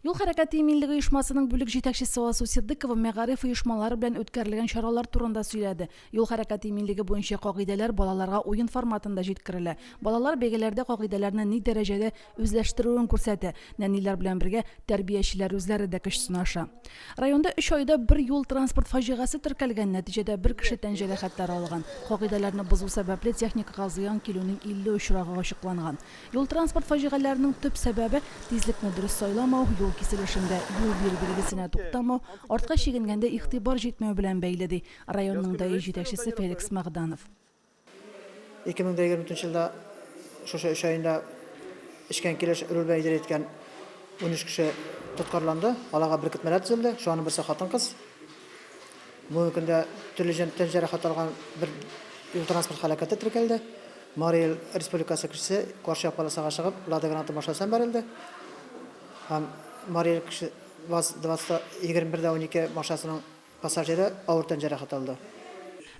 Юл хәрәкәте иминлеге оешмасының бүлек җитәкчесе Алсу Ситдыкова мәгариф оешмалары белән үткәрелгән чаралар турында сөйләде. Юл хәрәкәте иминлеге буенча кагыйдәләр балаларга уен форматында җиткерелә. Балалар бәйгеләрдә кагыйдәләрне ни дәрәҗәдә үзләштерүен күрсәтә. Нәниләр белән бергә тәрбиячеләр үзләре дә көч сынаша. Районда өч айда бер юл-транспорт фаҗигасе теркәлгән, нәтиҗәдә бер кеше тән җәрәхәтләре алган. Кагыйдәләрне бозу сәбәпле техникага зыян килүнең 50 очрагы ачыкланган. Юл-транспорт фаҗигаләренең төп сәбәбе, тизлекне дөрес сайламау, юл киселешендә юл бирү билгесенә туктамау, артка чигенгәндә игътибар җитмәү белән бәйле, ди районның даи җитәкчесе Феликс Мәгъданов. 2024 елда шушы өч аенда эчкән килеш руль белән идарә иткән 13 кеше тоткарланды, аларга беркетмәләр төзелде, шуларның берсе хатын-кыз. Бүгенге көндә төрле тән җәрәхәте алган бер юл-транспорт һәлакәте теркәлде. Мари Эл Республикасы кешесе каршы як полосага чыгып, Лада Гранта машинасына бәрелде. Һәм Мари Эл кеше ВАЗ 21 дә 12 машинасының пассажиры авыр тән җәрәхәте алды.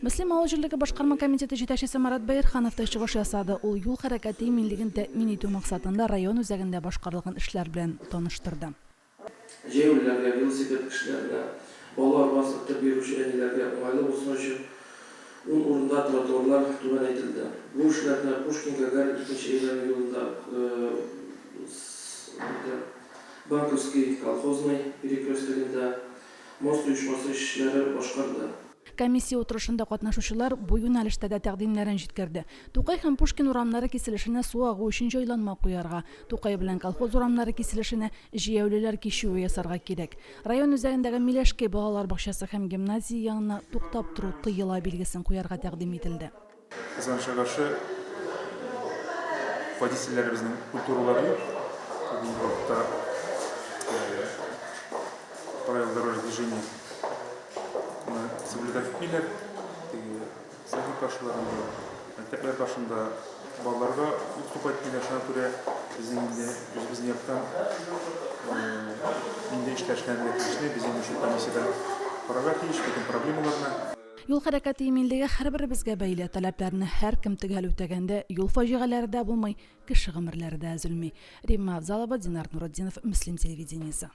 Мөслим авыл җирлеге башкарма комитеты җитәкчесе Марат Бәйрханов та чыгыш ясады. Ул юл хәрәкәте иминлеген тәэмин итү максатында район үзәгендә башкарылган эшләр белән таныштырды. Җәяүлеләргә, велосипед кешеләренә, бала арбасы этеп йөрүче әниләргә уңайлы булсын өчен ун урында тротуарлар түбәнәйтелде. Бу эшләрне Пушкин-Гагарин икенче әйләнү юлында, Банковский, Колхозный перекрестогында Мост оешмасы эшчеләре башкарды. Комиссия утырышында катнашучылар бу юнәлештә дә тәкъдимнәрен җиткерде. Тукай һәм Пушкин урамнары киселешенә су агу өчен җайланма куярга, Тукай белән Колхоз урамнары киселешенә җәяүлеләр кичүе ясарга кирәк. Район үзәгендәге Миләшкәй балалар бакчасы һәм гимназия янына туктап тору тыела билгесен куярга тәкъдим ителде. Кызганычка каршы, водительләребезнең культуралары юк. Бүгенге вакытта правила дорожного движения соблюдать итмиләр. Теге садик каршыларында, мәктәпләр каршында балаларга уступать итмиләр. Шуңа күрә безнең инде үзебезнең яктан нинди эшләр эшләнергә тиешле, без инде шул комиссиядә карарга тиеш бөтен проблемаларны. Юл хәрәкәте иминлеге һәрберебезгә бәйле. Таләпләрне һәркем төгәл үтәгәндә, юл фаҗигаләре дә булмый, кеше гомерләре дә өзелми. Римма Авзалова, Динар Нуретдинов, Мөслим телевидениесе.